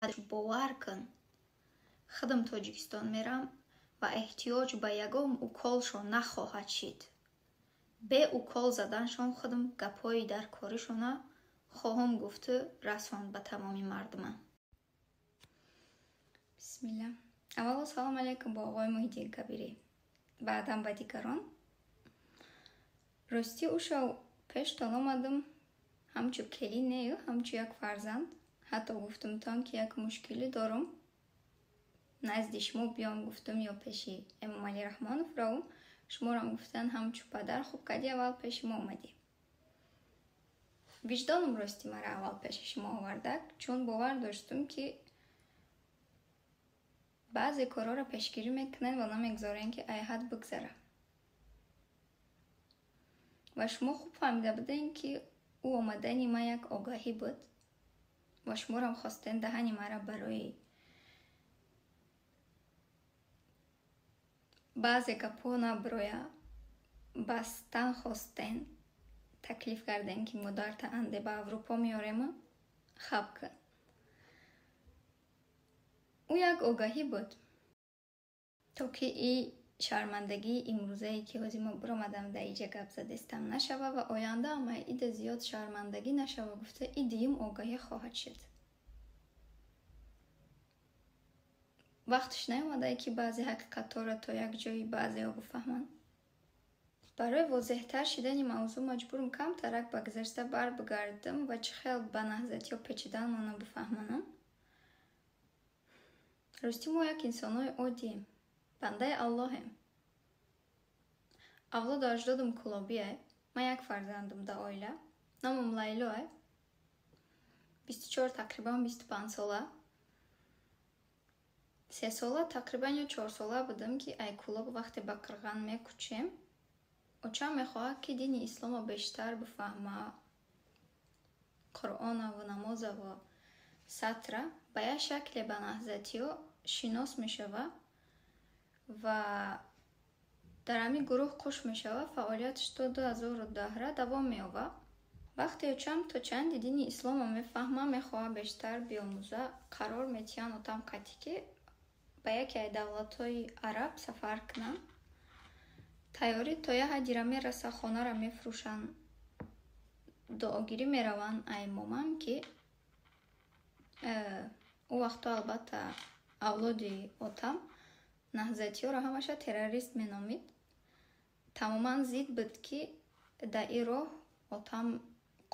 Бовар кун, худам Тоҷикистон мерам ва эҳтиёҷ ба ягон уколшон нахоҳад шид. Бе укол заданшон худам гапҳои дар коришона хоҳам гуфту расонд ба тамоми мардума. Бисмилла. Аввало салом алейкум ба оғои Муҳиддин Кабирӣ, баъдан ба дигарон. Ростӣ, ӯшав пештон омадам ҳамчу келин нею, ҳамчу як фарзанд. Ҳатто гуфтумтон, ки як мушкилӣ дорум, назди шумо биём гуфтум ё пеши Эмомалӣ Раҳмонов равум. Шуморам гуфтан, ҳамчу падар хуб кардӣ, аввал пеши мо омадӣ. Виҷдоном рости мара аввал пеши шумо овардак, чун бовар доштум, ки баъзе корҳоро пешгирӣ мекунед ва намегузорем, ки ай ҳад бигзара. Ва шумо хуб фаҳмида будем, ки ӯ омадани ман як огаҳӣ буд ва шуморам хостем даҳани мара барои баъзе гапҳо наброя бастан хостен, таклиф кардем, ки модарта анде ба Аврупо меорему хаб кун. Ӯ як огаҳӣ буд, то ки и шармандагии имрӯзае, ки ҳозир мо биромадам дар иҷа гап задестам, нашава ва оянда ама ида зиёд шармандагӣ нашава гуфта, и дуюм огаҳӣ хоҳад шуд. Вақташ наомадае, ки баъзе ҳақиқатҳоро то як ҷои баъзеҳо бифаҳманд. Барои возеҳтар шидани мавзӯъ маҷбурам камтарак ба гузашта барбигардам ва чӣ хел ба наҳзатиҳо печиданмонро бифаҳмонам. Ростӣ, мо як инсонҳои оддием, бандаи Аллоҳем. Авлоду аҷдодам кулобие, ман як фарзандам дар оила, номам Лайлоe, 24, тақрибан 25 сола. 3 сола тақрибан ё 4 сола будам, ки ай Кулоб вақте ба Қирған мекӯчем, очам мехоҳад, ки дини исломро бештар бифаҳма, Қуръонаву намозаву сатра. Ба як шакле ба наҳзатиҳо шинос мешава ва дар ҳамин гурӯҳ қуш мешава. Фаъолияташ то 2010-ра давом меёбад. Вақте очам то чанде дини исломро мефаҳма, мехоҳад бештар биомӯза, қарор метиҳанд отам қатъӣ, ки ба яке аз давлатҳои араб сафар кунанд. Тайёрӣ то як ҳаддира мераса, хонаро мефурӯшанд, дуогирӣ мераванд ай момам, ки ӯ вақтҳо албатта авлоди отам наҳзатиҳоро ҳамаша террорист меномид. Тамоман зид буд, ки дар ин роҳ отам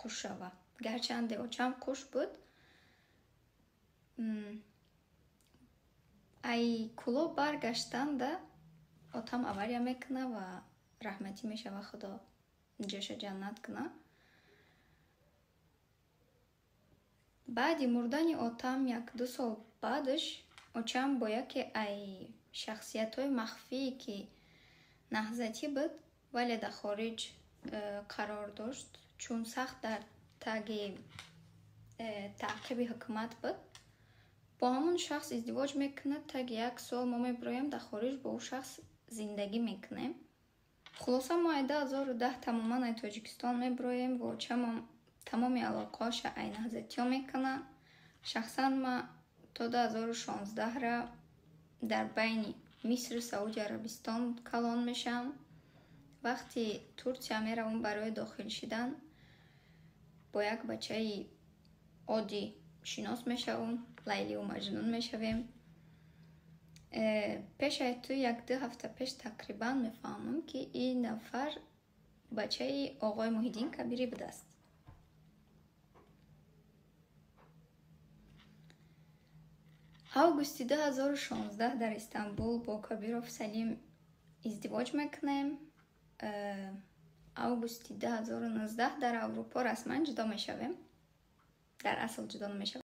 қуш шава. Гарчанде очам қуш буд, ай Кулоб баргаштанда отам авария мекуна ва раҳматӣ мешава, Худо ҷоша ҷаннат куна. Баъди мурдани отам як-ду сол баъдаш очам бо яке ай шахсиятҳои махфие, ки наҳзатӣ буд, вале дар хориҷ қарор дошт, чун сахт дар таги таъқиби ҳукумат буд, бо ҳамон шахс издивоҷ мекунад. Таги як сол мо мебироем, дар хориҷ бо ӯ шахс зиндагӣ мекунем. Хулоса, мо ай 2010 тамоман ай Тоҷикистон мебироем ва очамам тамоми алоқаҳоша ай наҳзатиҳо мекунад. Шахсан ман то 2016-ра дар байни Мисру Сауди Арабистон калон мешавам. Вақти Турсия меравам барои дохил шидан, бо як бачаи оддӣ шинос мешавам, Лайливу Маҷнун мешавем. Пешаи ту як-ду ҳафта пеш тақрибан мефаҳмам, ки ин нафар бачаи оғои Муҳиддин Кабирӣ будааст. Августи 2016 дар Истанбул бо Кабиров Салим издивоҷ мекунем. Августи 2019 дар Аврупо расман ҷудо мешавем. Дар асл ҷудо намешавем.